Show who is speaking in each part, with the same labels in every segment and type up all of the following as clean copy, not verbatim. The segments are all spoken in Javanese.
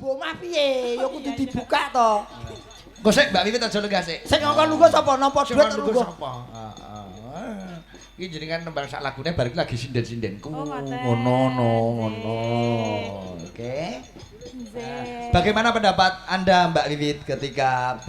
Speaker 1: Mlebu omah piye? Ya kudu dibuka to.
Speaker 2: Engko sik Mbak Wiwit aja lenggah sik.
Speaker 1: Sing ngongkon lungguh sapa? Nampa
Speaker 2: Sing
Speaker 1: dhuwit
Speaker 2: lungguh
Speaker 1: lungguh.
Speaker 2: sapa? Heeh. Iki jenengan nembang sak lagune bar iki lagi sinden-sindenku.
Speaker 3: Oh, ngoten.
Speaker 2: Ngono no, ngono. Oke.
Speaker 3: Nggih.
Speaker 2: Bagaimana pendapat Anda Mbak Wiwit ketika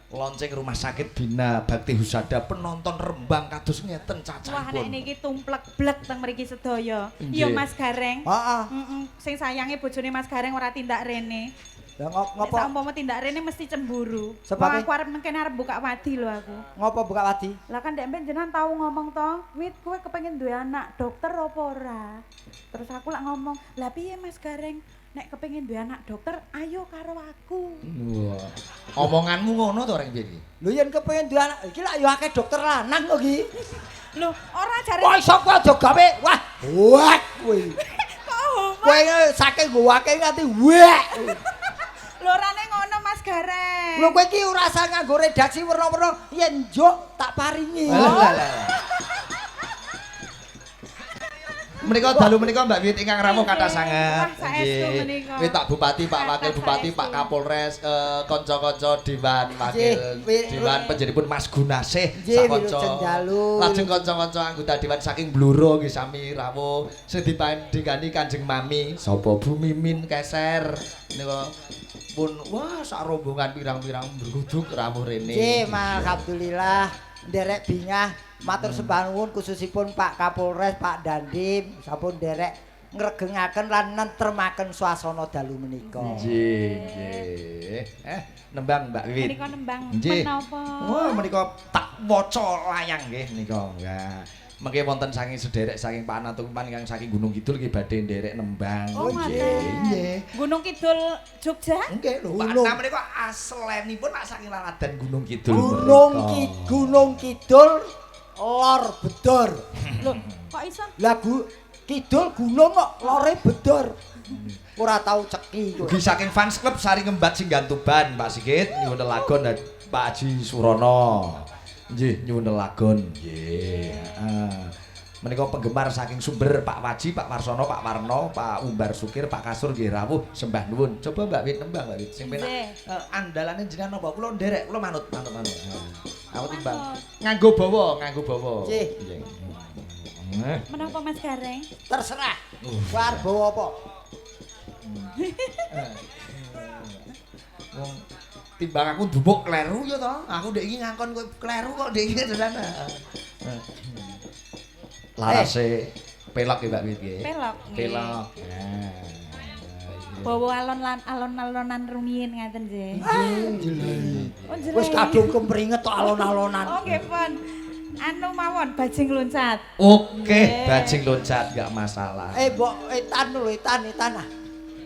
Speaker 2: launching Rumah Sakit Bina Bakti Husada penonton Rembang kados ngeten
Speaker 3: Wah, nek
Speaker 2: cacahipun.
Speaker 3: niki tumplek blek teng mriki sedaya.
Speaker 2: Nggih.
Speaker 3: Ya Mas Gareng.
Speaker 1: Heeh.
Speaker 3: Heeh. Sing sayange bojone Mas Gareng ora tindak rene.
Speaker 1: Lah
Speaker 3: Nek
Speaker 1: ngopo
Speaker 3: saumpama tindak rene mesti cemburu.
Speaker 1: Sebabe?
Speaker 3: Wah, aku arep nang kene arep buka wadi lho aku.
Speaker 1: Ngopo buka wadi?
Speaker 3: Lah kan dek mben jenengan tau ngomong to, "Wit, kowe kepengin duwe anak dokter apa ora?" Terus aku lak ngomong, "Lah piye Mas Gareng? Nek kepengin duwe anak dokter, ayo karo aku."
Speaker 2: Wah. Omonganmu ngono to reng piye iki?
Speaker 1: Lho yen kepengin duwe anak iki lak ya akeh dokter lanang kok iki.
Speaker 3: Lho, ora jare
Speaker 1: Wah iso kowe aja gawe. Wah, wah kowe.
Speaker 3: kok homo.
Speaker 1: Kowe saking gowake nganti wek.
Speaker 3: Lho orane ngono Mas Gareng.
Speaker 1: Lho kowe iki ora usah nganggo redaksi werna-werna, yen njuk tak paringi.
Speaker 2: Lah lah lah. Menika dalu menika Mbak Wit ingkang rawuh kathah sanget.
Speaker 3: Wah, saestu menika.
Speaker 2: Wit Pak Bupati, Pak Wakil
Speaker 3: Kathah
Speaker 2: Bupati, Pak
Speaker 3: saestu.
Speaker 2: Kapolres, kanca-kanca Dewan Wakil
Speaker 1: Nggih,
Speaker 2: Dewan panjenenganipun Mas Gunasih
Speaker 1: Nggih, wilujeng dalu.
Speaker 2: Lajeng kanca-kanca anggota dewan saking Bluro nggih sami rawuh sing dipandhegani Kanjeng Mami sapa Bu Mimin Keser menika pun wah sak rombongan pirang-pirang mbruduk rawuh rene.
Speaker 1: Nggih, alhamdulillah nderek bingah matur sembah nuwun khususipun Pak Kapolres, Pak Dandim sampun nderek ngregengaken lan nentremaken suasana dalu menika.
Speaker 2: Nggih, nggih. Nembang Mbak Wiwit.
Speaker 3: Menika nembang
Speaker 2: Nggih.
Speaker 3: menapa?
Speaker 2: Wah, menika tak waca layang nggih menika. Nah, mengke wonten saking sederek saking Pak Anatupan ingkang saking Gunung Kidul nggih badhe nderek nembang.
Speaker 3: Oh, ngoten.
Speaker 2: Nggih.
Speaker 3: Gunung Kidul Jogja?
Speaker 2: Nggih lho, Pak
Speaker 1: Gunung.
Speaker 2: Anam menika aslenipun lak saking laladan Gunung Kidul.
Speaker 1: Gunung
Speaker 2: mriko.
Speaker 1: Ki Gunung Kidul Lor Bedor.
Speaker 3: Lho, kok iso?
Speaker 1: Lah Kidul gunung kok lore bedor. Ora tau ceki kowe.
Speaker 2: Ugi saking fans club Sari Ngembat Singgan Tuban, Pak Sigit nyuwun lelagon dan Pak Haji Surono. Nggih, nyuwun lelagon. Nggih. Heeh. Menika penggemar saking sumber Pak Waji, Pak Warsono, Pak Warno, Pak Umbar Sukir, Pak Kasur nggih rawuh sembah nuwun. Coba Mbak Wit nembang Mbak Wit sing penak.
Speaker 3: Nggih.
Speaker 2: Andalane jenengan napa? Kula nderek, kula manut, manut, manut. Heeh. Aku timbang.
Speaker 3: Manut.
Speaker 2: Nganggo bawa, nganggo bawa.
Speaker 1: Nggih.
Speaker 2: Nggih. Eh.
Speaker 3: Menapa Mas Gareng?
Speaker 1: Terserah. Kowe arep bawa apa?
Speaker 2: Wong timbang aku ndumuk kleru ya to. Aku ndek iki ngangkon kowe kleru kok ndek iki tenan. Larase pelok ya Mbak Wit nggih.
Speaker 3: Pelok, nggih.
Speaker 2: Pelok. Nah.
Speaker 3: Bawa alon lan alon-alonan rumiyin ngaten nggih. Oh, jelek.
Speaker 1: Wis kadung kemringet tok alon-alonan.
Speaker 3: Oh, nggih, Pon. Anu mawon bajing loncat.
Speaker 2: Oke,
Speaker 3: Nggih.
Speaker 2: bajing loncat gak masalah.
Speaker 1: Mbok etan lho, etan, etan ah.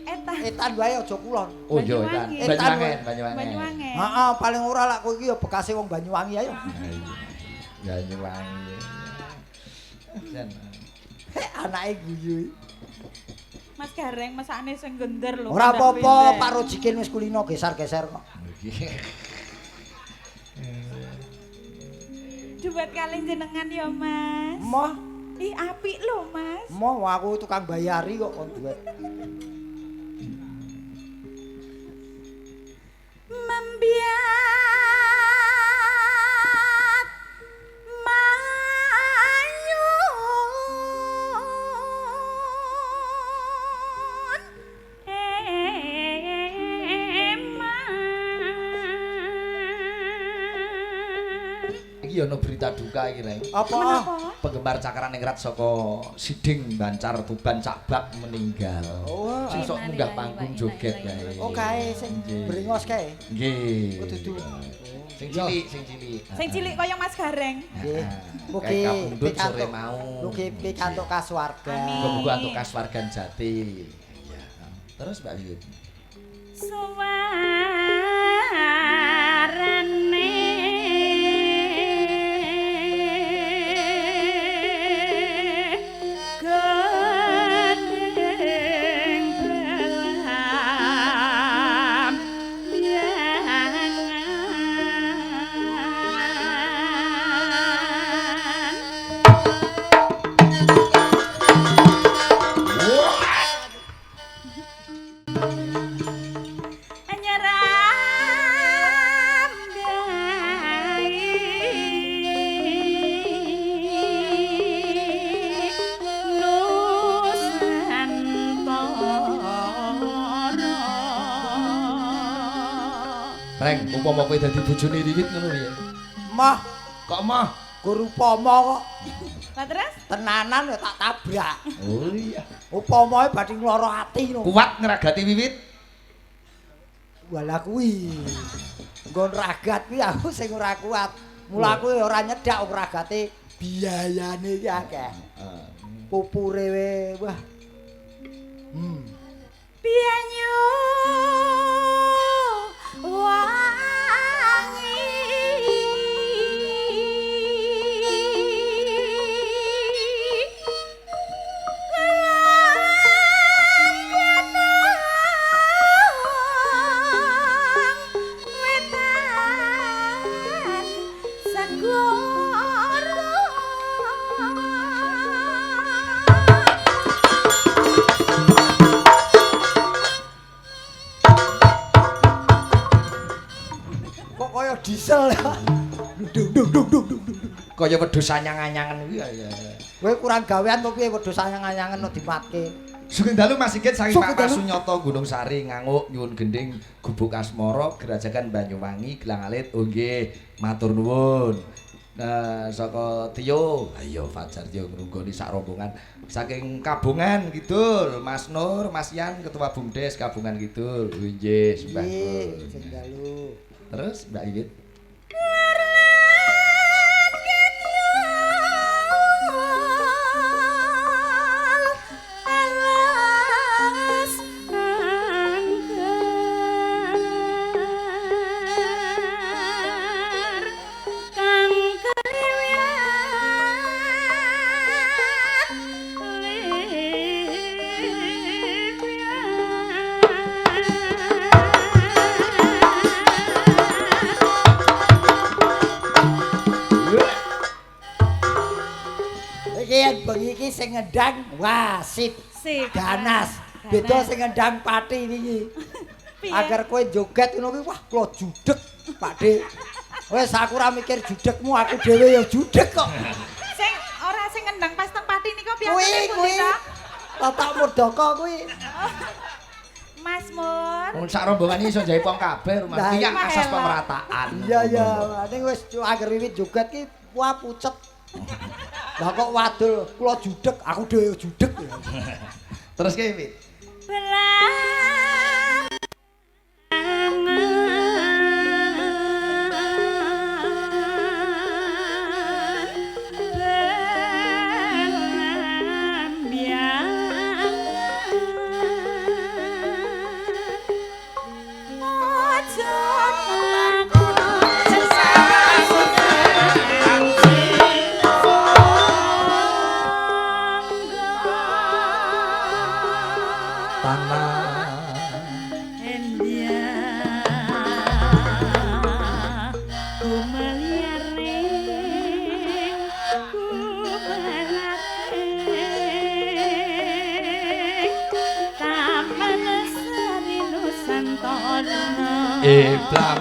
Speaker 3: Etan.
Speaker 1: Etan wae aja kulon.
Speaker 2: Oh iya, etan.
Speaker 3: Banyuwangi.
Speaker 2: Banyuwangen, Banyuwangen.
Speaker 3: Banyuwangen.
Speaker 1: Heeh, paling ora lak kowe iki ya bekase wong Banyuwangi ayo.
Speaker 2: Banyuwangi. Jan.
Speaker 1: Heh, anake guyu.
Speaker 3: Mas Gareng mesakne sing gender lho.
Speaker 1: Ora apa-apa,
Speaker 3: pindah-pindah.
Speaker 1: Pak Rojikin wis kulino geser-geser kok.
Speaker 3: Duet kali jenengan ya, Mas.
Speaker 1: Moh,
Speaker 3: Ih, apik lho, Mas.
Speaker 1: moh aku tukang bayari kok kon duet.
Speaker 3: Membiat mayun eman.
Speaker 2: Iki ana berita duka iki, Leng.
Speaker 1: Apa?
Speaker 3: Menapa?
Speaker 2: Penggemar Cakraningrat saka Siding Bancar Tuban Cakbak meninggal.
Speaker 1: Oh,
Speaker 2: Sing sok munggah panggung joget kae.
Speaker 1: Oh kae sing
Speaker 2: Nggih.
Speaker 1: brengos kae.
Speaker 2: Nggih.
Speaker 1: Oh, dudu.
Speaker 2: Sing cilik, sing cilik.
Speaker 3: Sing cilik kaya Mas Gareng.
Speaker 1: Nggih.
Speaker 2: Mugi
Speaker 1: Mugi
Speaker 2: kapundhut sore
Speaker 1: pikantuk-
Speaker 2: mau.
Speaker 1: Mugi pikantuk kasuwarga.
Speaker 3: Amin.
Speaker 2: Muga-muga antuk kasuwargan jati. Iya. Terus Mbak Wiwit.
Speaker 3: Suarane gendeng belam yangan.
Speaker 2: Reng, upama kowe dadi bojone Wiwit ngono piye?
Speaker 1: Moh,
Speaker 2: Kok moh?
Speaker 1: gur upama kok
Speaker 3: Lah terus
Speaker 1: tenanan ya tak tabrak.
Speaker 2: Oh iya.
Speaker 1: Upamae badhe nglara ati no.
Speaker 2: Kuat ngragati Wiwit?
Speaker 1: Walah kuwi. Nggon ragat kuwi aku sing ora kuat. Mula aku ora nyedak ragate biayane iki akeh.
Speaker 2: Heeh.
Speaker 1: Pupure we wah.
Speaker 3: Banyu wangi Kelang wetan segara.
Speaker 1: Kok kaya diesel ya. Dung dung dung dung dung.
Speaker 2: Kaya wedhus anyang-anyangan kuwi ya.
Speaker 1: Kowe kurang gawean to piye wedhus anyang-anyangen kok dimatke.
Speaker 2: Sugeng dalu Mas Sigit saking
Speaker 1: Sugeng
Speaker 2: Pak
Speaker 1: dalu.
Speaker 2: Sunyoto Gunung Sari Nganguk nyuwun gending Gubuk Asmara Grajagan Banyuwangi Gelang Alit. Oh nggih, matur nuwun. Nah, saka Tio, ayo Fajar Tio ngrunggoni sak rombongan saking Kabungan Kidul, Mas Nur, Mas Yan Ketua BUMDes Kabungan Kidul. Oh nggih, sembah
Speaker 1: Nggih,
Speaker 2: nuwun.
Speaker 1: sugeng dalu.
Speaker 2: Terus Mbak Wiwit.
Speaker 3: Alas angker kang keliwat
Speaker 1: Iki yen bengi iki sing ngendang wasip
Speaker 3: Sip.
Speaker 1: ganas. Beda sing ngendang pati wingi.
Speaker 3: Piye?
Speaker 1: Agar kowe joget ngono kuwi wah kula judeg, Pak De. Wis aku ora mikir judegmu, aku dhewe ya judeg kok.
Speaker 3: Sing ora sing ngendang pas teng pati nika
Speaker 1: Kuwi
Speaker 3: piyantune
Speaker 1: kuwi.
Speaker 3: pundi ta?
Speaker 1: Tatak Murdaka kuwi.
Speaker 3: Mas Mur.
Speaker 2: Wong sak rombongan iki iso jaipong kabeh rumah
Speaker 1: Lah,
Speaker 2: tiyang
Speaker 3: iya.
Speaker 2: asas pemerataan.
Speaker 1: Iya iya, ning wis agar wiwit joget ki wah pucet. Lah kok wadul kula judeg, aku dhewe judeg.
Speaker 2: Terus ki Wit. Tanah Iblam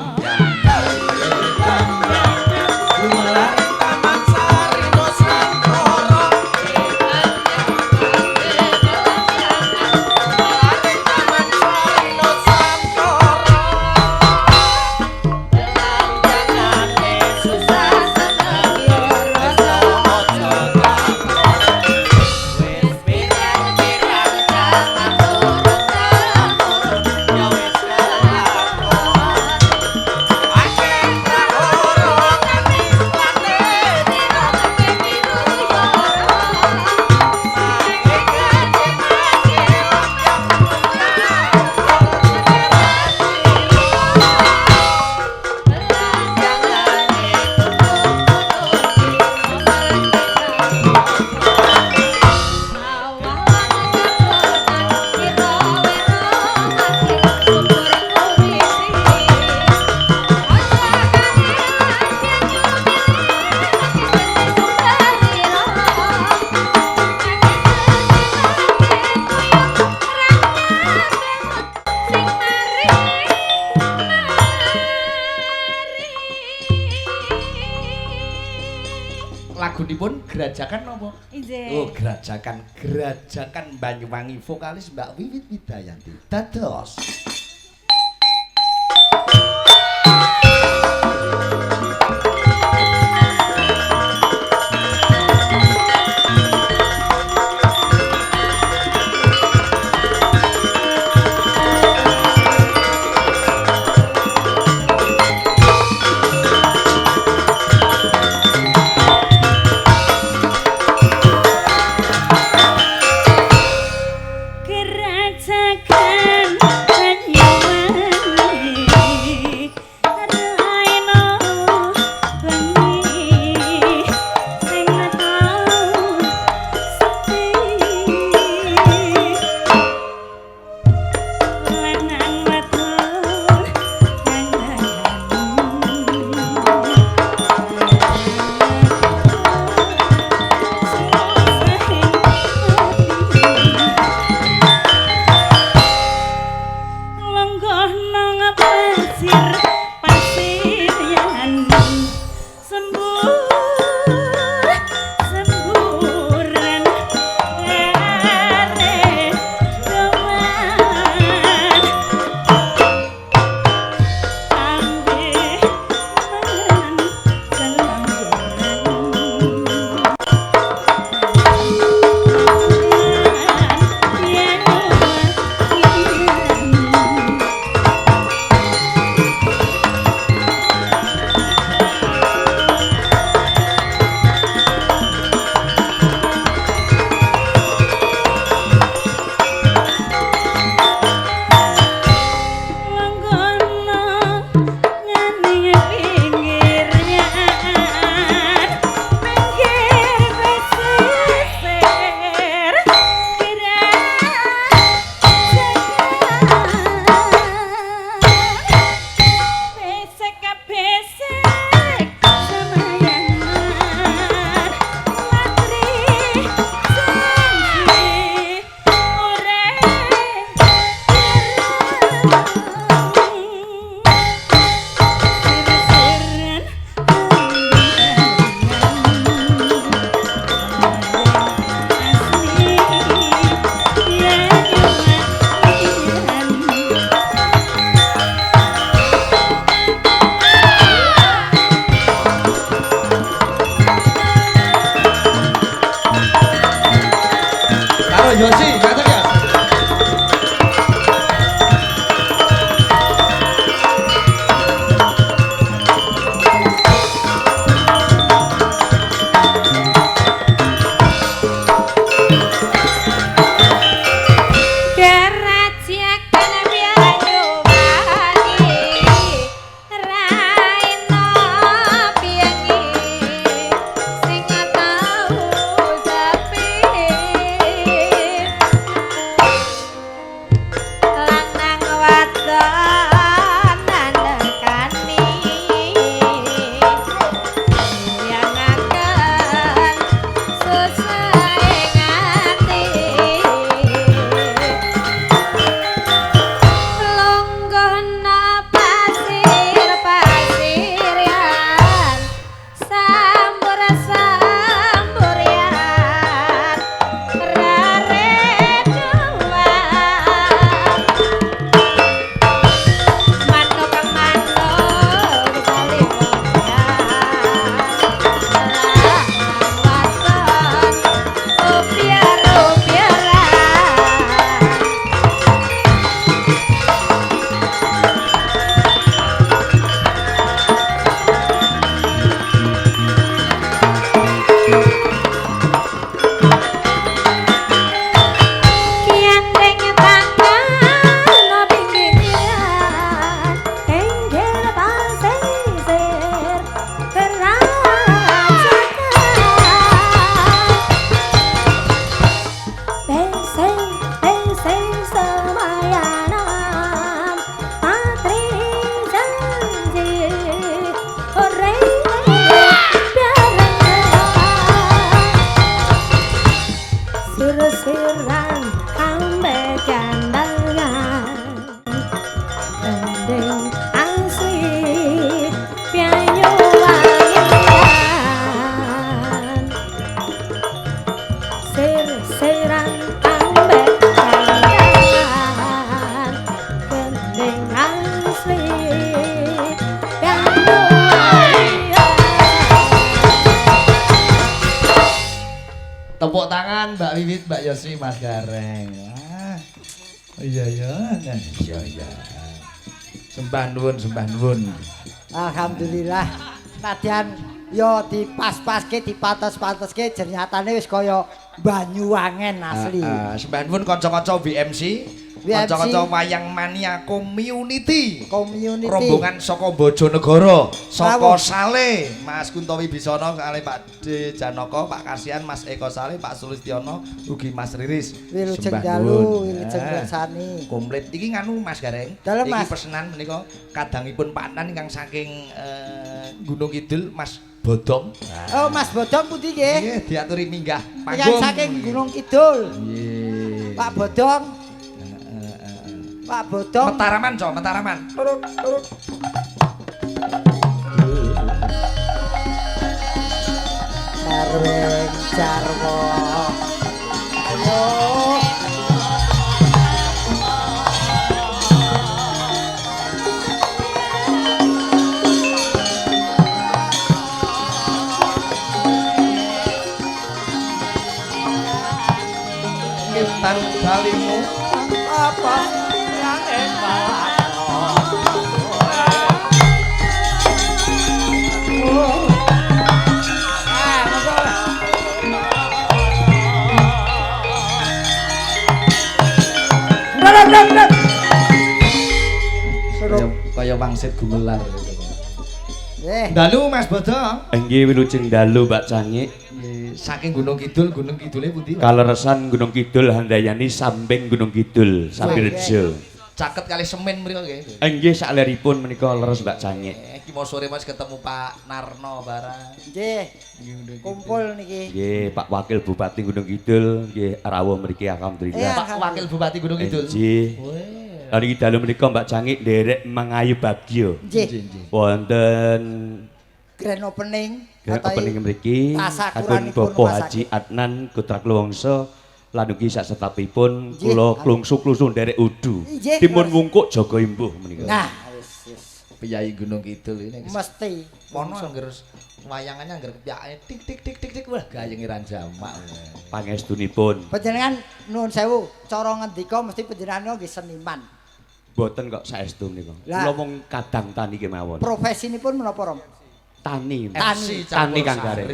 Speaker 4: Taman Sari Nusantara. Taman Sari Nusantara.
Speaker 2: Lagunipun Grajagan napa?
Speaker 3: Injih.
Speaker 2: Oh, Grajagan, Grajagan Banyuwangi vokalis Mbak Wiwit Widayanti. Dados.
Speaker 5: Gerajagan Banyuwangi.
Speaker 2: Adnan, Mbak Wiwit, Mbak Yosi, Mas Gareng. Ah. Iya iya, nah, iya iya. Sembah nuwun, sembah nuwun.
Speaker 1: Alhamdulillah. Nadyan yo dipas-paske, dipantes-panteske jernyatane wis kaya Banyuwangen asli.
Speaker 2: Sembah nuwun kanca-kanca WMC, kanca-kanca Wayang Mania Community.
Speaker 1: Community.
Speaker 2: Rombongan saka Bojonegoro, saka Sale, Mas Kunto Wibisono, kali Pak D Janaka, Pak Kasian, Mas Eko Sale, Pak Sulistiono, ugi Mas Riris.
Speaker 1: Wilujeng dalu, wilujeng kersani.
Speaker 2: Komplit iki nganu Mas Gareng.
Speaker 1: Dalem,
Speaker 2: iki
Speaker 1: Mas.
Speaker 2: Pesenan menika kadangipun Pak Nan ingkang saking Gunung Kidul, Mas Bodong.
Speaker 1: Oh, Mas Bodong pundi nggih?
Speaker 2: Nggih, diaturi minggah
Speaker 1: Ingkang
Speaker 2: panggung.
Speaker 1: saking Gunung Kidul.
Speaker 2: Nggih.
Speaker 1: Pak Bodong. Pak Bodong.
Speaker 2: Metaraman, Co, Metaraman. Turut, turut.
Speaker 1: Sarweng jarwo. Ayo.
Speaker 2: Kintan dalimu
Speaker 1: apa?
Speaker 2: Kaya wangsit gumelar.
Speaker 1: Nggih.
Speaker 2: Dalu Mas Bodong.
Speaker 5: Nggih wilujeng dalu Mbak Cangik.
Speaker 2: Nggih, saking Gunung Kidul, Gunung Kidule pundi?
Speaker 5: Kaleresan Gunung Kidul Handayani samping Gunung Kidul Sambirejo.
Speaker 2: Caket kali semen mriko nggih.
Speaker 5: Nggih sakleripun menika leres Mbak Cangik.
Speaker 2: Iki mau sore Mas ketemu Pak Narno barang.
Speaker 1: Nggih. Kumpul niki.
Speaker 5: Nggih Pak Wakil Bupati Gunung Kidul nggih rawuh mriki alhamdulillah.
Speaker 2: Pak Wakil Bupati Gunung Kidul.
Speaker 5: Nggih. Lan iki dalu menika Mbak Cangik nderek mangayu bagya.
Speaker 1: Nggih.
Speaker 5: Wonten
Speaker 1: grand opening
Speaker 5: grand opening mriki
Speaker 1: tasakuranipun
Speaker 5: saking Bapak
Speaker 1: rumah
Speaker 5: Haji
Speaker 1: sakit.
Speaker 5: Adnan Putra Kluwongso lan ugi sasetapipun
Speaker 1: Nggih.
Speaker 5: kula klungsu-klungsu nderek udu.
Speaker 1: Nggih,
Speaker 5: Timun
Speaker 1: leres.
Speaker 5: wungkuk jaga imbuh menika.
Speaker 1: Nah, wis wis
Speaker 2: Priyayi Gunung Kidul ini
Speaker 1: mesti
Speaker 2: pono angger wayangannya angger kepyake tik tik tik tik tik wah gayenge ra jamak.
Speaker 5: Pangestunipun.
Speaker 1: Panjenengan nuwun sewu, cara ngendika mesti panjenengan nggih seniman.
Speaker 5: Mboten kok saestu menika.
Speaker 1: Lah.
Speaker 5: Kula mung kadang tani kemawon.
Speaker 1: Profesinipun menapa, Rom?
Speaker 5: Tani.
Speaker 1: Tani.
Speaker 5: Tani Kang Gareng.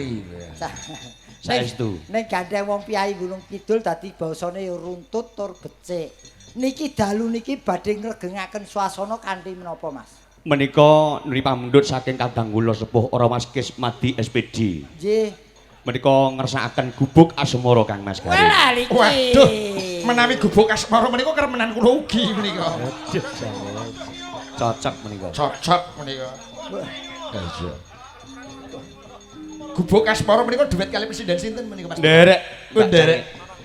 Speaker 5: Saestu.
Speaker 1: Ning gandeng wong piyayi Gunung Kidul dadi basane ya runtut tur becik. Niki dalu niki badhe ngregengaken swasana kanthi menapa, Mas?
Speaker 5: Menika nuli pamundhut saking kadang kula sepuh Ora Mas Kismadi SPD.
Speaker 1: Nggih.
Speaker 5: Menika ngersakaken gubuk asmara Kang Mas Gareng.
Speaker 1: Walah niki.
Speaker 4: Waduh, menawi gubuk asmara menika kremenan kula ugi menika.
Speaker 5: Waduh, jane. Cocok menika.
Speaker 4: Cocok menika. Iya. Gubuk asmara menika duet kali presiden sinten menika Mas?
Speaker 5: Nderek.
Speaker 4: Oh, nderek.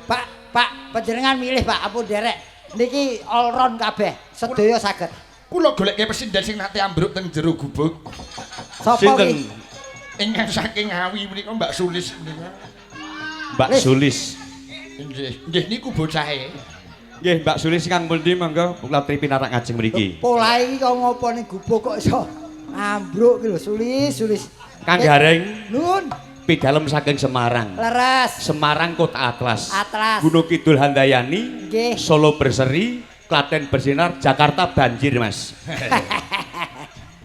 Speaker 1: Pak, Pak, panjenengan milih Pak, ampun nderek. Niki all round kabeh, sedaya saged.
Speaker 4: Kula goleke presiden sing nate ambruk teng jero gubuk.
Speaker 1: Sapa
Speaker 5: Sinten?
Speaker 1: ki?
Speaker 4: Ingkang saking Ngawi menika Mbak Sulis menika.
Speaker 5: Mbak Sulis.
Speaker 4: Nggih, nggih niku bocahe.
Speaker 5: Nggih, Mbak Sulis kang pundi monggo kula pinarak ngajeng mriki.
Speaker 1: Polahe iki kok ngopo ning gubuk kok iso ambruk ki lho, Sulis, Sulis.
Speaker 5: Kang Gareng
Speaker 1: Nun,
Speaker 5: pidalem saking Semarang.
Speaker 1: leres.
Speaker 5: Semarang Kota Atlas.
Speaker 1: Atlas.
Speaker 5: Gunung Kidul Handayani,
Speaker 1: Nggih.
Speaker 5: Solo Berseri, Klaten Bersinar, Jakarta banjir, Mas.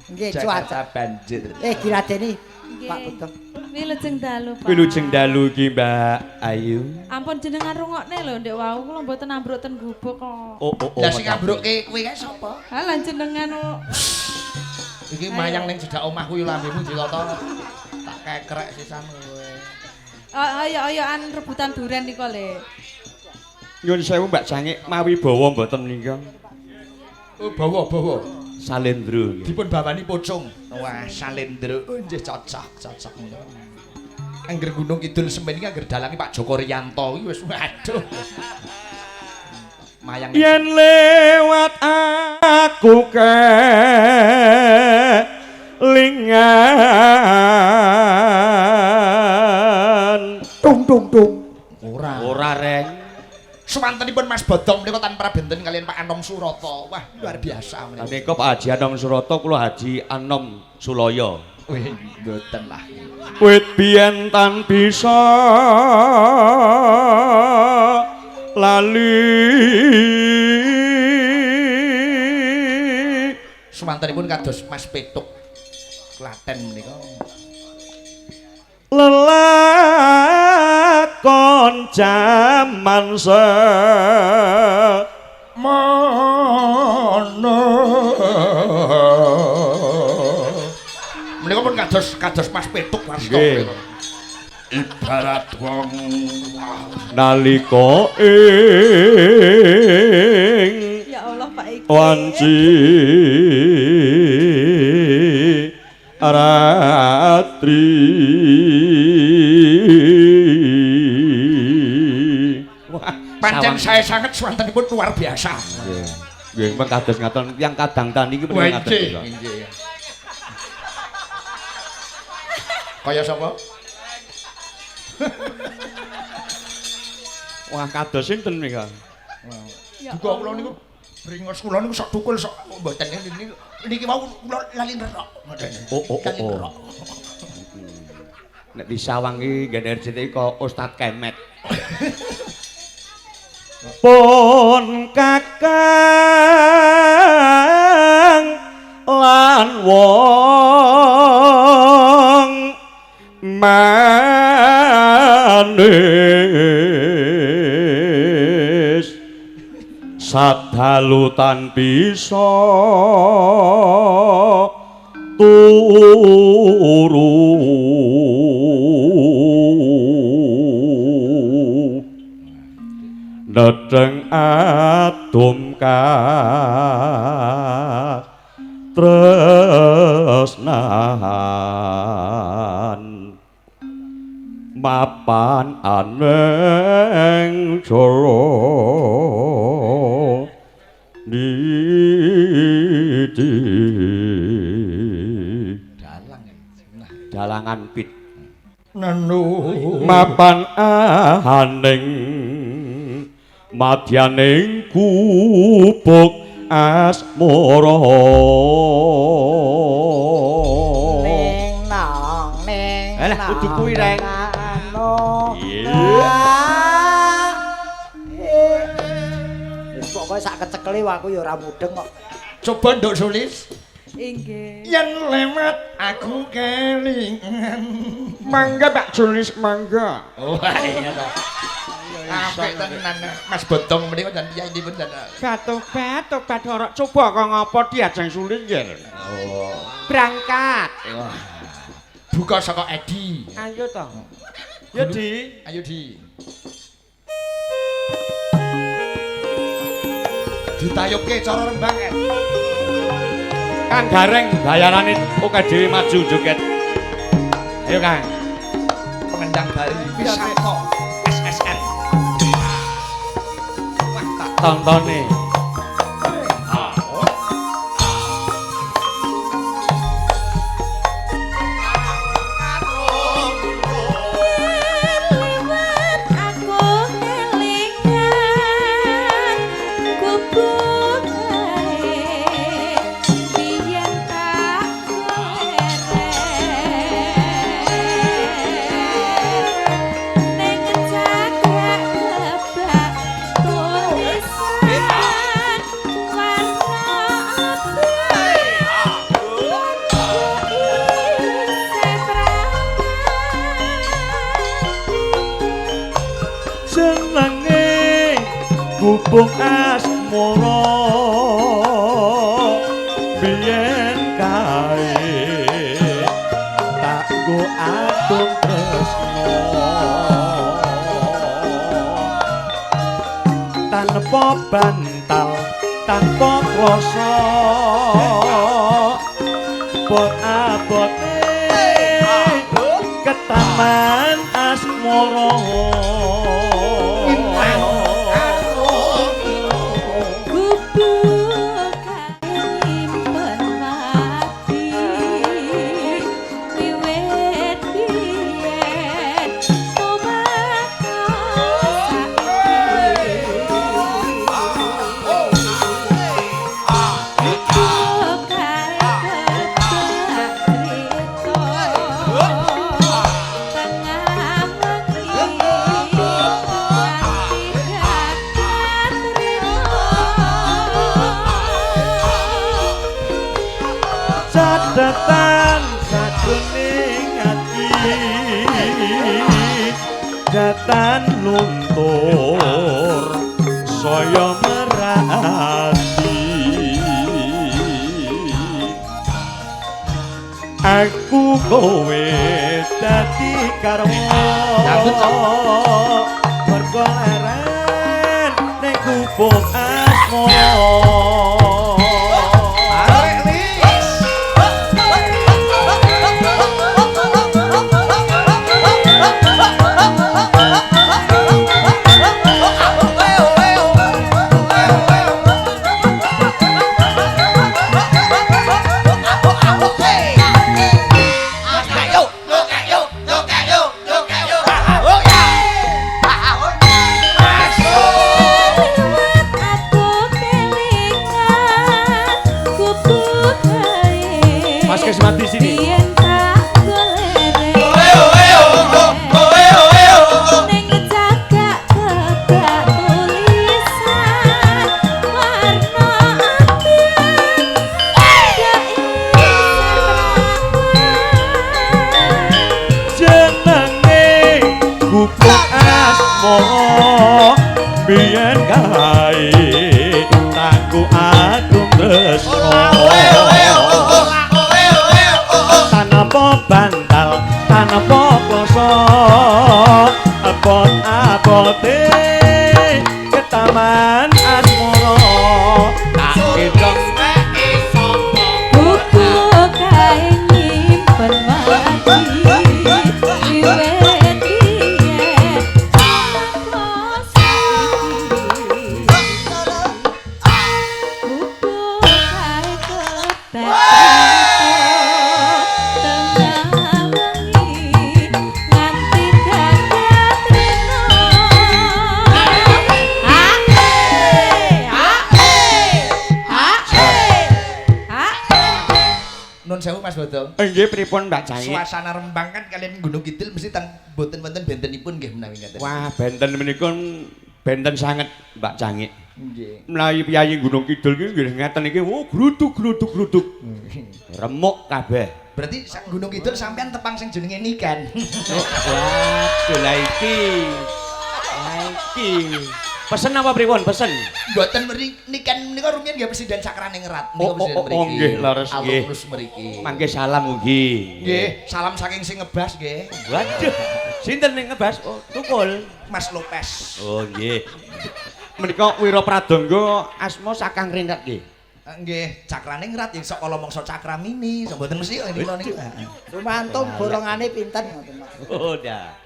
Speaker 1: Nggih, cuaca.
Speaker 2: Jakarta banjir.
Speaker 1: Diladeni
Speaker 3: Nggih.
Speaker 1: Pak Budong.
Speaker 3: Wilujeng dalu, Pak.
Speaker 5: Wilujeng dalu iki, Mbak Ayu.
Speaker 3: Ampun jenengan rungokne lho ndek wau kula mboten ambruk ten gubuk kok.
Speaker 5: Oh, oh, oh.
Speaker 4: Lah sing ambrukke kowe kae sapa?
Speaker 3: Halah jenengan kok.
Speaker 4: Iki mayang ning cedhak omahku yo lambemu ditata. Tak kekrek sisan kowe.
Speaker 3: Ayo-ayoan rebutan duren niku le.
Speaker 5: Nyun sewu Mbak Cangik mawi bawa mboten menika.
Speaker 4: Oh, bawa-bawa.
Speaker 5: Salendro.
Speaker 4: Dipun bawani pocong. Wah, Salendro. Oh, nggih cocok, cocok menika. Angger Gunung Kidul semen iki angger dalange Pak Joko Riyanto iki wis waduh. Mayang
Speaker 5: Yen lewat aku kelingan.
Speaker 1: Tung tung tung.
Speaker 4: ora.
Speaker 5: Ora reng.
Speaker 4: Suwantenipun Mas Bodong menika tanpa benten kalian Pak Anom Surata. Wah, luar biasa menika.
Speaker 5: Menika Pak Haji Anom Surata kula Haji Anom Suloyo.
Speaker 2: Wih, mboten lah.
Speaker 5: Wit biyen tan bisa lali.
Speaker 4: Suwantenipun kados Mas Petuk Klaten menika.
Speaker 5: Lelakon jaman
Speaker 4: semono. Menika pun kados Mas Petuk Wasto menika. Ibarat wong
Speaker 5: nalika ing
Speaker 3: Ya Allah Pak Iki.
Speaker 5: Wanci ratri.
Speaker 2: Wah,
Speaker 4: pancen saya sanget suwantenipun luar biasa.
Speaker 5: Nggih. Nggih, memang kados ngaten tiyang kadang tani iki menika ngaten.
Speaker 4: Nggih. Kaya sapa?
Speaker 5: Wah, kados sinten menika?
Speaker 4: Duka kula niku bringos kula niku sok tukul sok mboten niki niki wau kula lali ngerok ngoten.
Speaker 5: Oh. Nek disawang iki nggene RCTI kok Ustaz Kemet. Pun kakang lan wong manis sadalu tan bisa turu nedeng adom katresnan mapan aneng jara niti.
Speaker 4: Dalang
Speaker 5: dalangan pit
Speaker 4: nenu
Speaker 5: mapan aning madyaning gubuk asmara.
Speaker 1: Ning nang ning.
Speaker 5: Alah kudu kuwi reng.
Speaker 1: Iya. Wis pokoke sak kecekele aku ya ora mudeng kok.
Speaker 4: Coba nduk Sulis.
Speaker 3: Inggih.
Speaker 4: Yen lewat aku kelingan.
Speaker 6: Mangga Pak Sulis, mangga.
Speaker 4: Wah iya to. Apik tenan Mas Bodong menika jan piyayipun jan.
Speaker 6: Batobat, tobat ora coba kok ngapa diajeng Sulis nggih.
Speaker 4: Oh.
Speaker 6: Berangkat.
Speaker 4: Buka saka Edi.
Speaker 6: Ayo to. Ya Di.
Speaker 4: Ayo Di. Ditayubke cara Rembang.
Speaker 5: Kang Gareng bayarane oke dhewe maju joget. Ayo Kang.
Speaker 4: Pengendang bari wisata SSN.
Speaker 5: Wah tak tontone. Gubuk asmara biyen kae tak go adung tresno tanpa bantal tanpa krasa bot-abote ketaman asmara.
Speaker 3: Tengah wengi.
Speaker 6: Catatan sajroning ati datan luntur saya merati. Aku kowe dadi karwa mergo leren ning gubuk asmara.
Speaker 5: Mas Kismati sini.
Speaker 6: Jenenge gubuk asmara biyen kae tangku agung tresna. Tanpa bantal, tanpa kloso, abot-abote ketaman asmara. Tak hitung
Speaker 7: Buku kae nyimpen wati wiwit biyen tanpa saiki. Buku kae kebak tengah wengi nganti dadat rena.
Speaker 4: Nun sewu Mas Bodong.
Speaker 5: Nggih pripun Mbak Cangik?
Speaker 4: Suasana Rembang kan kalian Gunung Kidul mesti teng boten wonten bentenipun nggih menawi ngaten.
Speaker 5: Wah, benten menika benten sanget Mbak Cangik.
Speaker 4: Nggih.
Speaker 5: Menawi piyayi Gunung Kidul iki nggih ngeten iki, oh gluduk gluduk gluduk. Remuk kabeh.
Speaker 4: Berarti sak Gunung Kidul sampean tepang sing jenenge Niken.
Speaker 5: Waduh lah iki. Lah iki. Pesen apa pripun? Pesen.
Speaker 4: Mboten mriki Niken menika rumiyin nggih Presiden Cakraningrat
Speaker 5: Oh,
Speaker 4: menika Presiden
Speaker 5: oh, oh,
Speaker 4: mriki.
Speaker 5: nggih, leres, nggih.
Speaker 4: Alumnus mriki.
Speaker 5: Mangke salam ugi.
Speaker 4: Nggih, salam saking sing ngebas nggih.
Speaker 5: Waduh. Sinten ning ngebas? Oh, tukul.
Speaker 4: Mas Lopez.
Speaker 5: Oh, nggih. Menika Wira Pradangga asma sakang ringkat nggih.
Speaker 4: Nggih, Cakraningrat yang sok kala mangsa Cakramini, sok mboten mesti kok niku niku.
Speaker 1: Lumantung borongane pinten ngoten Mas.
Speaker 5: Oh, dah.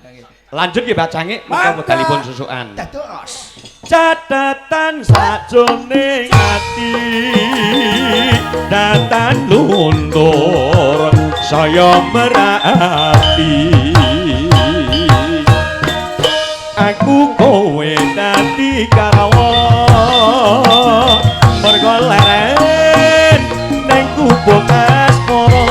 Speaker 5: Lanjut nggih Mbak Cangik, muga wekdalipun susukan.
Speaker 4: Dados.
Speaker 6: Catatan sajroning ati datan luntur saya merati. Aku kowe dadi karawa mergo leren ning gubuk asmara.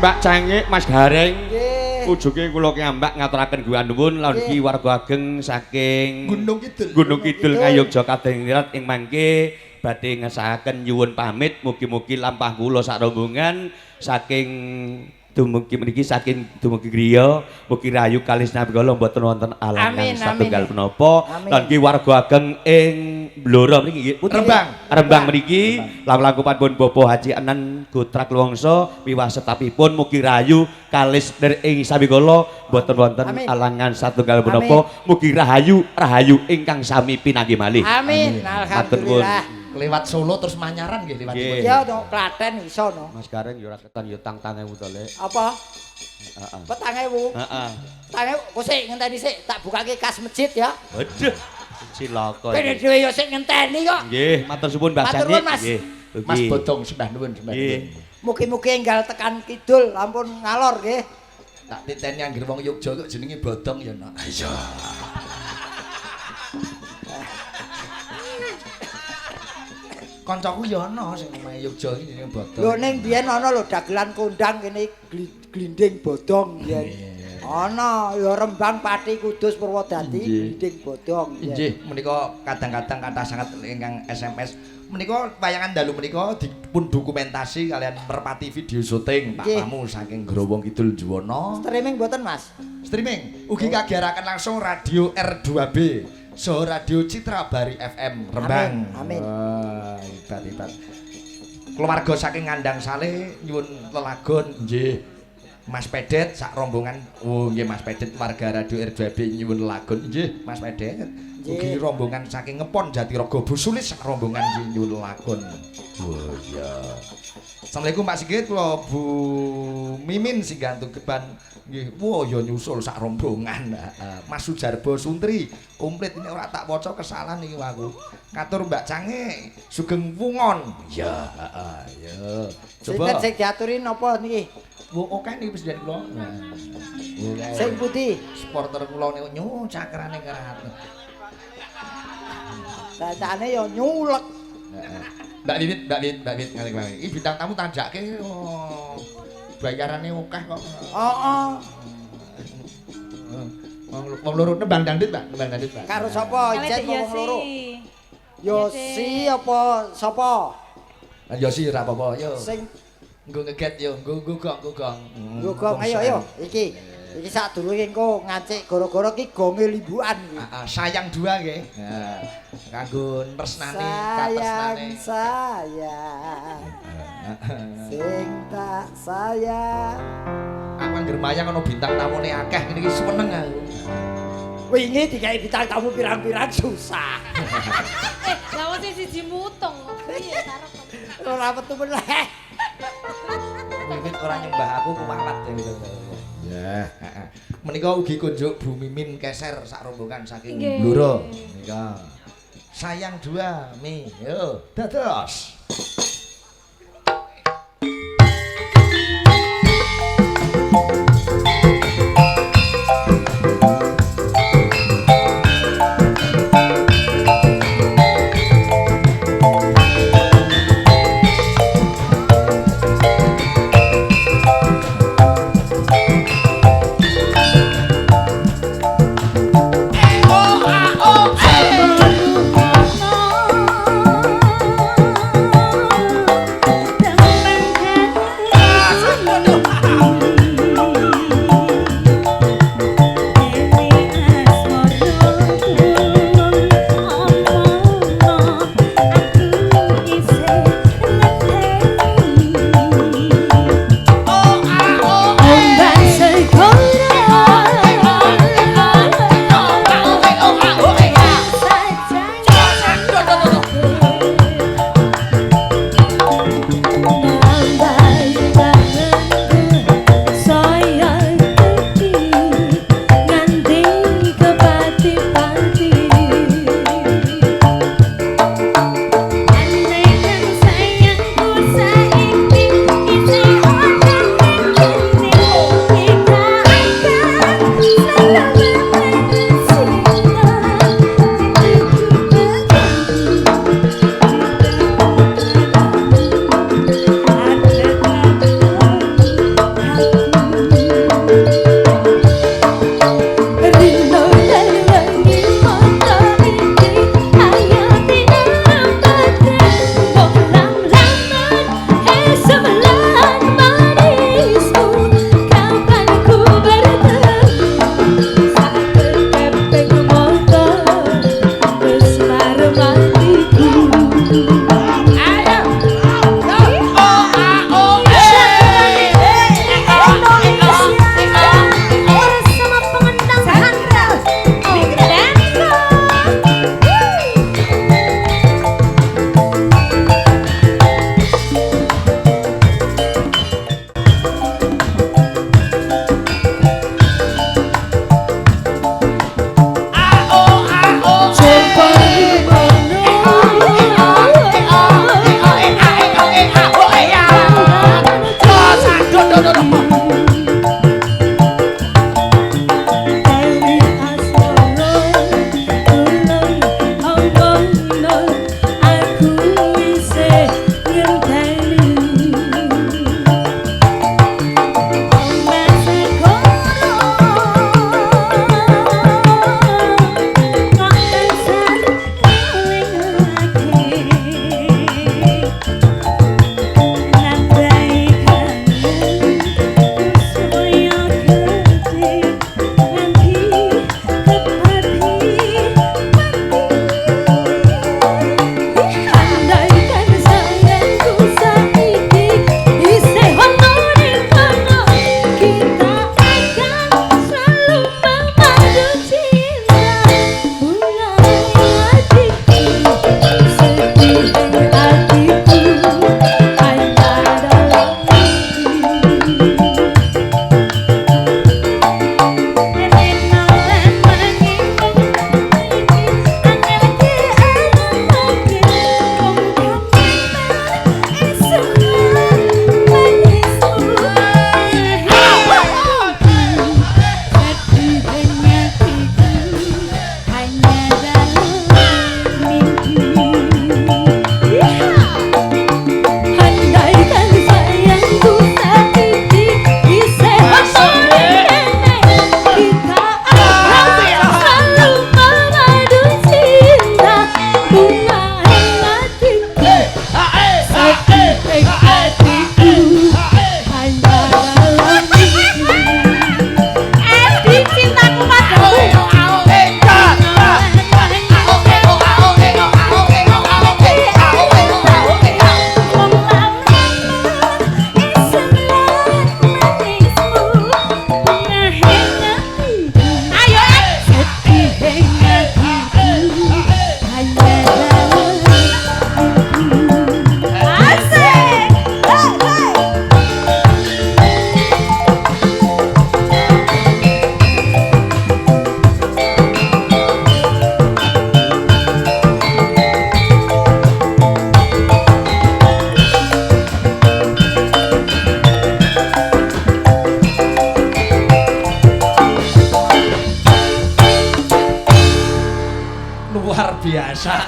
Speaker 5: Mbak Cangik, Mas Gareng.
Speaker 1: Nggih.
Speaker 5: Ujuke kula kiyambak ngaturaken guwanuwun lan ugi warga ageng saking
Speaker 4: Gunung Kidul.
Speaker 5: Gunung Kidul Ngayogya Kadingrat ing mangke badhe ngesakaken nyuwun pamit mugi-mugi lampah kula sak rombongan saking dumugi mriki saking dumugi griya mugi rahayu kalis nabikala mboten wonten alangan
Speaker 1: Amin,
Speaker 5: satunggal
Speaker 1: amin.
Speaker 5: menapa
Speaker 1: Amin.
Speaker 5: lan ki warga ageng ing Blora mriki nggih pundi?
Speaker 4: Rembang.
Speaker 5: Rembang mriki langkung-langkungan Bapak Haji Anan Gotrak Luwangsa miwah setapipun mugi rahayu kalis nir ing samikala mboten wonten
Speaker 1: Amin.
Speaker 5: alangan satunggal menapa mugi rahayu rahayu ingkang sami pinanggih malih.
Speaker 1: Amin.
Speaker 5: Matur nuwun.
Speaker 1: Alhamdulillah.
Speaker 4: Lewat Solo terus Manyaran nggih liwatipun.
Speaker 5: Nggih.
Speaker 1: Ya to Klaten iso no.
Speaker 5: Mas Gareng ya ora ketan ya tang 1000 to Lek.
Speaker 1: Apa?
Speaker 5: Heeh.
Speaker 1: 4000.
Speaker 5: Heeh.
Speaker 1: 4000 kok sik ngenteni sik tak bukake kas masjid ya.
Speaker 5: Waduh. Cilaka.
Speaker 1: Kene
Speaker 5: iki.
Speaker 1: dhewe ya sik ngenteni kok.
Speaker 5: Nggih, matur suwun Mbah
Speaker 1: Matur
Speaker 5: Cangik.
Speaker 1: nuwun, Mas.
Speaker 5: Nggih.
Speaker 4: Mas
Speaker 5: Ugi.
Speaker 4: Bodong sembah nuwun, sembah
Speaker 5: Nggih.
Speaker 4: nuwun.
Speaker 1: Mugi-mugi enggal tekan kidul ampun ngalor nggih.
Speaker 4: Tak titeni anggere wong Yogya kok jenenge Bodong ya, Nak. Iya.
Speaker 2: Kancaku ya ana sing omahe Yogya iki jenenge Bodong.
Speaker 1: Lho ning biyen ana lho dagelan kondang kene glinding bodong biyen. Ana ya Rembang, Pati, Kudus, Purwodadi glinding bodong.
Speaker 2: Inggih, menika kadang-kadang kathah sanget ingkang SMS. Menika wayangan dalu menika dipun dokumentasi kalian Merpati video syuting Pak Pamu saking Growong Kidul Juwana.
Speaker 1: Streaming mboten, Mas?
Speaker 2: Streaming ugi kagiyaraken langsung radio R2B. So Radio Citra Bari FM Rembang.
Speaker 1: Amin.
Speaker 2: Wah, hebat hebat. Keluarga saking Ngandang Sale nyuwun lelagon nggih. Mas Pedet sak rombongan. Oh nggih Mas Pedet warga Radio R2B nyuwun lelagon nggih Mas Pedet. Ugi rombongan saking Ngepon Jatirogo Bu Sulis sak rombongan nggih nyuwun lelagon. Oh iya. Assalamualaikum Pak Sigit, kula Bu Mimin singgantu Tugeban nggih. Wah ya nyusul sak rombongan. Mas Sujarbo Suntri komplit ini ora tak waca kesalahan iki aku. Katur Mbak Cange sugeng wungon. Ya, heeh, ya. Coba
Speaker 1: sinten sing diaturi napa niki?
Speaker 2: Wo oke niki presiden kula.
Speaker 1: Sing putih
Speaker 2: supporter kula niku nyu cakrane kerat.
Speaker 1: Dacane ya nyulek.
Speaker 2: Mbak Wiwit, Mbak Wiwit, Mbak Wiwit ngalih-ngalih. Iki bintang tamu tanjake oh. Bayarane akeh kok.
Speaker 1: Heeh.
Speaker 2: Wong loro nembang dangdut, Mbak, nembang dangdut, Mbak.
Speaker 1: Karo sapa? Ijen wong loro. Yosi apa sapa?
Speaker 2: Yosi ora apa-apa, yo.
Speaker 1: Sing
Speaker 2: nggo ngeget yo, nggo gong, nggo gong.
Speaker 1: Nggo gong, ayo ayo. Iki. Iki sadurunge engko ngancik gara-gara iki gonge limbukan iki.
Speaker 2: Heeh, sayang dua nggih. Heeh. Kanggo tresnane, katresnane.
Speaker 1: Sayang sayang. Sing tak sayang.
Speaker 2: Aku anggere mayang ana bintang tamune akeh ngene iki seneng aku.
Speaker 1: Wingi dikai bintang tamu pirang-pirang susah.
Speaker 7: Lah wong sing siji mutung piye karep.
Speaker 1: Ora metu meneh.
Speaker 2: Wiwit ora nyembah aku kuwalat ya. Ya, heeh. Menika ugi kunjuk Bu Mimin Keser sak rombongan saking Blora. Menika. Sayang dua mi. Yo, dados.
Speaker 7: Oh,
Speaker 4: biasa.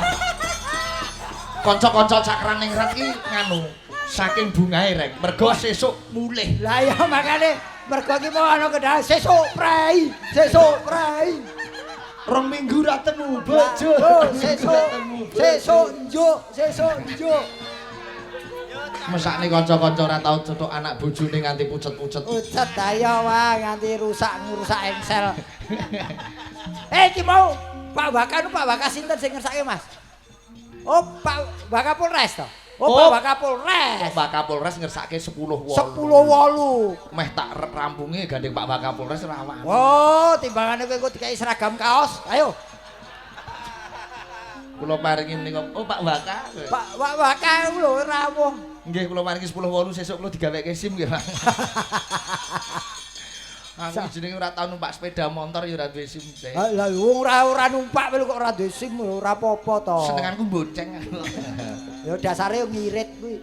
Speaker 4: Kanca-kanca Cakraningrat ki nganu saking bungahe rek. Mergo sesuk mulih.
Speaker 1: Lah ya makane mergo ki mau ana kendala sesuk prei, sesuk prei.
Speaker 4: Rong minggu ra temu bojo.
Speaker 1: Oh, sesuk sesuk njuk, sesuk njuk.
Speaker 4: Mesakne kanca-kanca ora tau cetuk anak bojone nganti pucet-pucet.
Speaker 1: Pucet ayo wah nganti rusak ngrusak engsel. Eh iki mau Pak Waka nu Pak Waka sinten sing ngersake Mas? Oh Pak Waka Polres to? Oh, Pak Waka Polres.
Speaker 4: Pak Waka Polres ngersake 10 8.
Speaker 1: 10 8.
Speaker 4: Meh tak rampunge gandeng Pak Waka Polres ora wani.
Speaker 1: Oh, timbangane kowe engko dikai seragam kaos. Ayo.
Speaker 4: Kula paringi menika. Oh Pak Waka.
Speaker 1: Pak Waka lho rawuh.
Speaker 4: Nggih kula paringi 10 8 sesuk kula digaweke SIM nggih Pak. Aku jenenge ora tau numpak sepeda motor ya ora duwe SIM.
Speaker 1: Lah wong ora numpak kok ora duwe SIM ora apa-apa to.
Speaker 4: Senenganku bonceng.
Speaker 1: Ya dasare ngirit kuwi.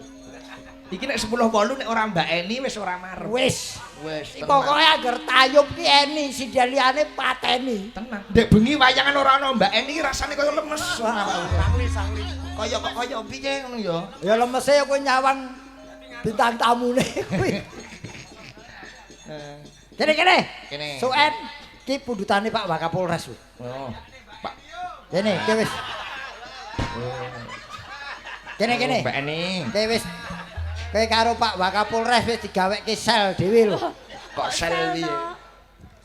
Speaker 4: Iki nek 10 8 nek ora Mbak Eni wis ora marep.
Speaker 1: Wis.
Speaker 4: Wis.
Speaker 1: Pokoke angger tayub ki Eni sindeliane pateni.
Speaker 4: Tenang. Ndek bengi wayangan ora ana Mbak Eni rasane kaya lemes. Sangli-sangli. Kaya kok kaya piye ngono ya.
Speaker 1: Ya lemese ya kowe nyawang bintang tamune kuwi. Kene kene.
Speaker 4: Kene.
Speaker 1: Suen ki pundutane Pak Wakapolres kuwi.
Speaker 4: Oh. Pak.
Speaker 1: Kene ki wis. Kene kene.
Speaker 4: Mbak Eni.
Speaker 1: Ki wis. Kowe karo Pak Wakapolres wis digaweke sel dhewe lho.
Speaker 4: Kok sel piye?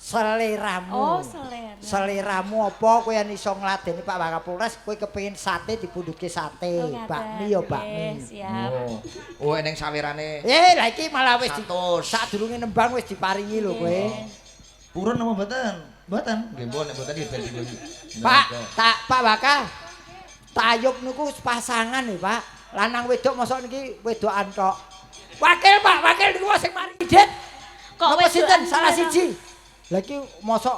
Speaker 1: Seleramu.
Speaker 7: Oh, selera.
Speaker 1: Seleramu apa kowe yen iso ngladeni Pak Wakapolres, kowe kepengin sate dipundhutke sate,
Speaker 7: Oh,
Speaker 1: bakmi ya bakmi.
Speaker 7: Siap.
Speaker 4: Oh, oh eneng sawerane.
Speaker 1: Eh, lah iki malah wis sadurunge nembang wis diparingi lho kowe.
Speaker 4: Purun apa mboten? Mboten. Nggih, mbon nek mboten nggih ben dhewe.
Speaker 1: Pak, tak Pak Waka. Tayub niku pasangan lho, Pak. Lanang wedok mosok niki wedokan tok. Wakil Pak, wakil niku sing maringi dit.
Speaker 7: Kok
Speaker 1: Napa sinten
Speaker 7: wedokan
Speaker 1: salah
Speaker 7: pirang?
Speaker 1: siji? Lah iki mosok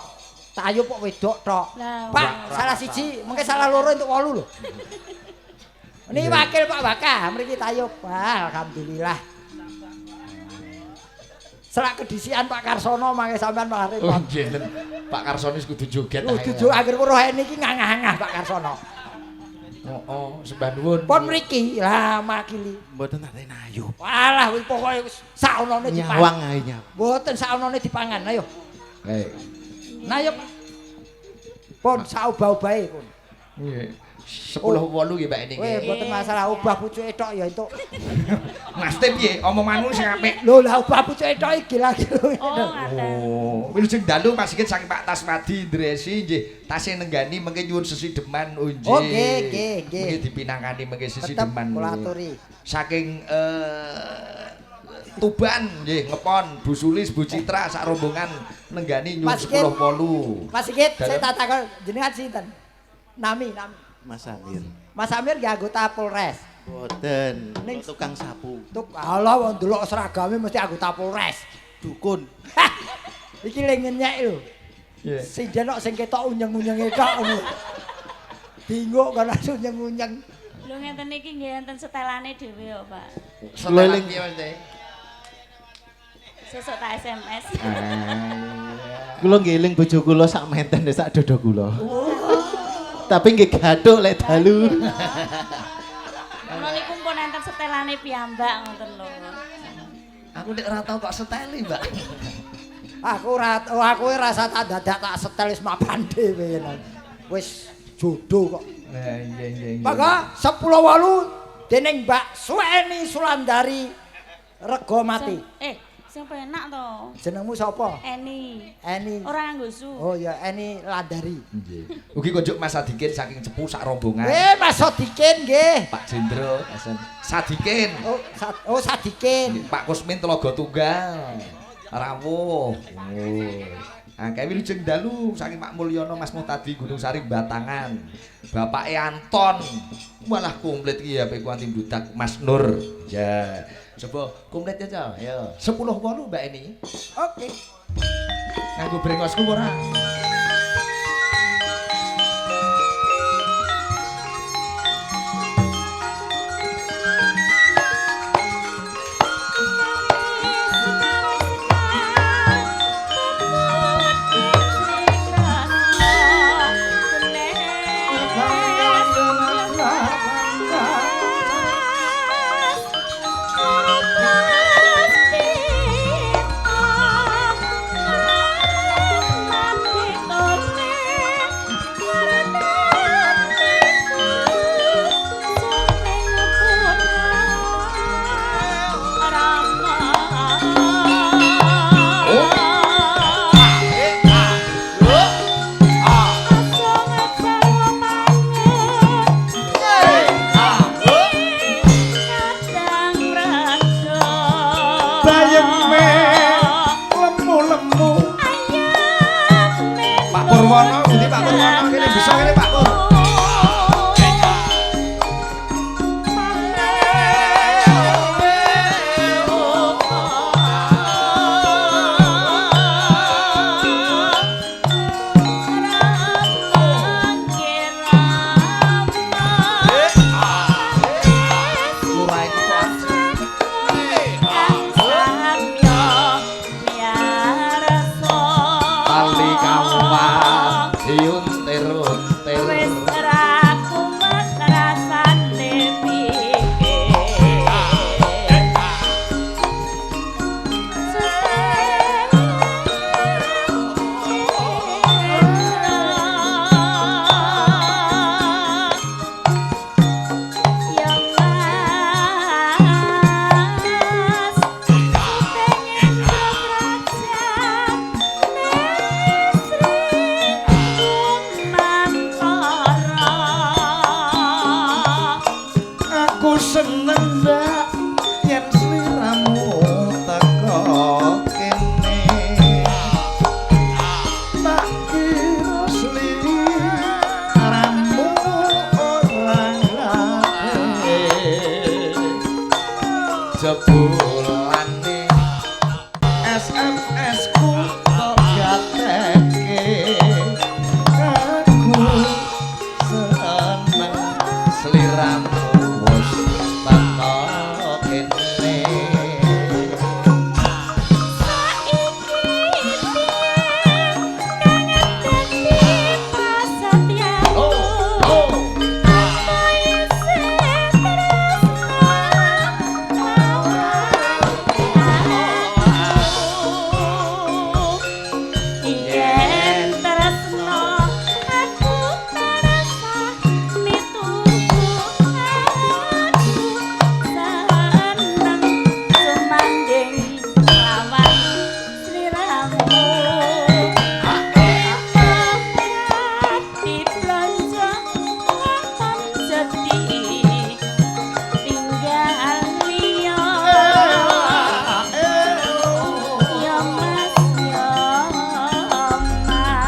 Speaker 1: tayub kok wedok tok.
Speaker 7: Lah,
Speaker 1: Pak, salah siji, mengke salah loro entuk 8 lho. Ini wakil Pak Waka, mriki tayub. Wah, alhamdulillah. Selak kedisian Pak Karsono mangke sampean malah
Speaker 4: Oh,
Speaker 1: repot.
Speaker 4: nggih. Pak Karsono wis kudu joget.
Speaker 1: Kudu jo anggere weruh niki ngangah-angah Pak Karsono.
Speaker 4: Oh, oh, sembah nuwun.
Speaker 1: Pun mriki, lah makili.
Speaker 8: Mboten nate nayub.
Speaker 1: Walah wis pokoke wis saonone dipangan.
Speaker 8: Nyawang ae nyawang.
Speaker 1: Mboten saonone dipangan, ayo.
Speaker 4: Hei.
Speaker 1: Nah, ayo. Pun saubah-ubahe pun.
Speaker 4: Nggih. 10 8 nggih Mbak Eni.
Speaker 1: Weh, mboten masalah obah pucuke tok ya entuk.
Speaker 4: Mas Tip piye? Omonganmu sing apik.
Speaker 1: Lho lah obah pucuke tok iki lagi.
Speaker 7: Oh, ngaten.
Speaker 4: Oh, wilujeng dalu Mas Sigit saking Pak Tasmadi Indresi nggih. Tasih nenggani mengke nyuwun sesideman oh nggih.
Speaker 1: Oh, nggih, nggih, nggih.
Speaker 4: Mengke dipinangkani mengke
Speaker 1: Tetep
Speaker 4: sesideman.
Speaker 1: kula aturi.
Speaker 4: Saking Tuban nggih, Ngepon, Bu Sulis, Bu Citra sak rombongan nenggani nyuwun
Speaker 1: Mas Sigit.
Speaker 4: 10 8.
Speaker 1: Mas Sigit, saya
Speaker 4: Dalem.
Speaker 1: tak takon jenengan sinten? Nami, nami.
Speaker 8: Mas Amir.
Speaker 1: Mas Amir nggih anggota Polres.
Speaker 8: Mboten.
Speaker 1: Ning-
Speaker 8: Tukang sapu.
Speaker 1: Tuk alah wong ndelok seragame mesti anggota Polres.
Speaker 8: Dukun.
Speaker 1: Hah. Iki le ngenyek lho.
Speaker 4: Iya.
Speaker 1: Sing denok sing ketok unyeng-unyenge tok ngono. Bingung kan langsung unyeng-unyeng.
Speaker 7: Lho ngenten iki nggih enten setelane dhewe kok, Pak.
Speaker 4: Setelan piye Mas Teh?
Speaker 7: Sesuk tak SMS.
Speaker 8: Kula nggih eling bojo kula sak menten sak dodo kula. Tapi nggih gathuk lek dalu.
Speaker 7: Kula niku pun enten setelane piyambak ngoten lho.
Speaker 4: Aku nek ora tau kok seteli, Mbak.
Speaker 1: Aku ora oh, aku rasa tak dadak tak setel wis mapan dhewe yen. Wis jodoh kok.
Speaker 4: Nah, iya iya iya.
Speaker 1: Maka 10.8 dening Mbak Sueni Sulandari rega mati.
Speaker 7: Eh, sing penak to.
Speaker 1: Jenengmu sapa?
Speaker 7: Eni.
Speaker 1: Eni.
Speaker 7: Ora nganggo su.
Speaker 1: Oh ya Eni Landari.
Speaker 4: Nggih. Ugi kunjuk Mas Sadikin saking Cepu sak rombongan.
Speaker 1: Eh Mas Sodikin nggih.
Speaker 4: Pak Jendro Sadikin.
Speaker 1: Oh, oh Sadikin.
Speaker 4: Pak Kusmin Telaga Tunggal. Rawuh. Oh. Akeh wilujeng dalu saking Pak Mulyono Mas Muhtadi Gunung Sari Batangan. Bapake Anton. Malah komplit iki ya HP ku anti bludak Mas Nur. Ya. Coba komplit ya, Cak. Ayo. 10 8 Mbak Eni.
Speaker 1: Oke.
Speaker 4: Nganggo brengosku ora?
Speaker 7: Thank you.
Speaker 2: Pak Pur, kene bisa kene Pak Pur. Lurah iku kok tali kawat diuntir-untir.
Speaker 7: Wis ra kumat rasane pikir. Ya Mas, pengen raja Kumantara.
Speaker 2: Aku seneng ndak yen sliramu teko kene. Tak kira sliramu ora nglape. Jebulane SMS ku kok gateke. Aku seneng sliramu wis teko kene.
Speaker 7: Saiki piye kangen dadi prasetyaku.
Speaker 2: Oh, oh.
Speaker 7: Apa isih tresno marang aku? Yen tresno aku tansah mituhu aku seneng sumanding lawan sliramu. Ati blonjo waton jeti tinggal liya. Ya Mas, ya Mas.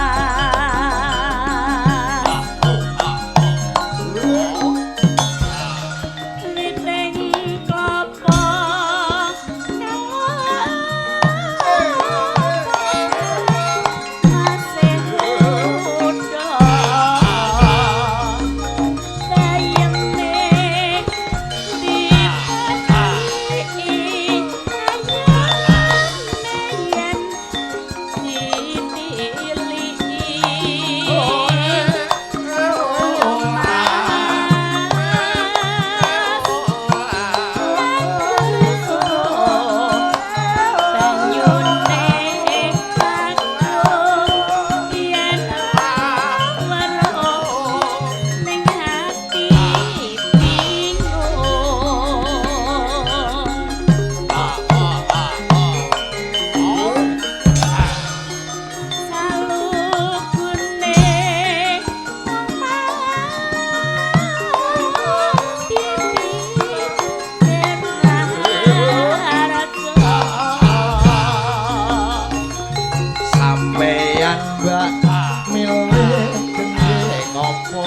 Speaker 7: Witing klopo masih muda bayeme dipati ayame yen ditiliki. Salugune
Speaker 2: Sampeyan mbak milih gendhe ngopo?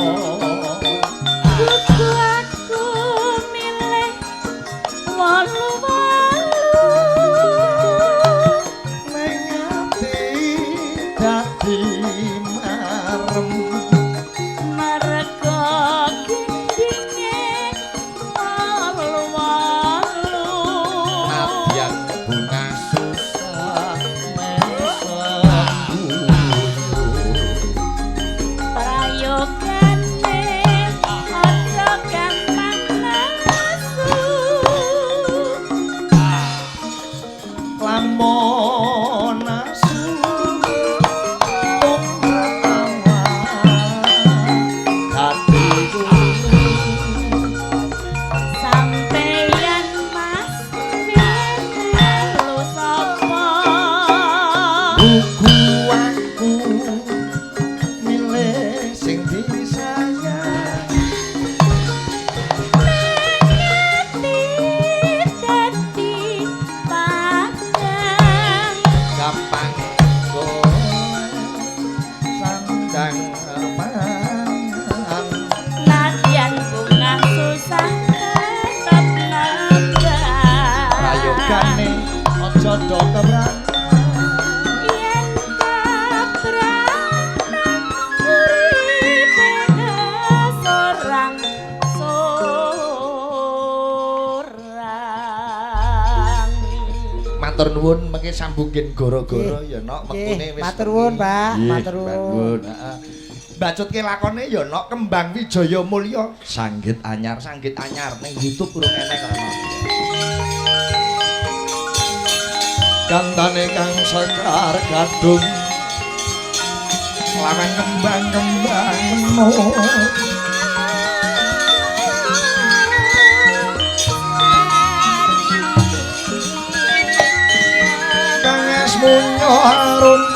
Speaker 7: Kudu aku milih wolu-wolu.
Speaker 2: Ning ati dadi marem.
Speaker 7: Merga gendinge wolu-wolu.
Speaker 2: Nadyan bunga susah mesem guyu.
Speaker 7: Prayogane aja gampang nesu.
Speaker 2: Lamun asu tumrap awak dadi gulu.
Speaker 7: Sampeyan Mas melu sapa?
Speaker 2: Buku aku milih sing disayang.
Speaker 7: Ngerti dadi padang.
Speaker 4: Kabranan.
Speaker 7: Yen kabranan uripe kesorang sorang.
Speaker 4: Matur nuwun mengke sambungin goro-goro ya nok wektune wis.
Speaker 1: Matur nuwun, Pak.
Speaker 4: Nggih,
Speaker 1: Matur nuwun.
Speaker 4: Heeh. Bacutke lakone ya nok Kembang Wijaya Mulya sanggit anyar ning YouTube urung enek kok. Kantane kang sekar gadung lawan kembang-kembang menuk. Kang es munyo arun.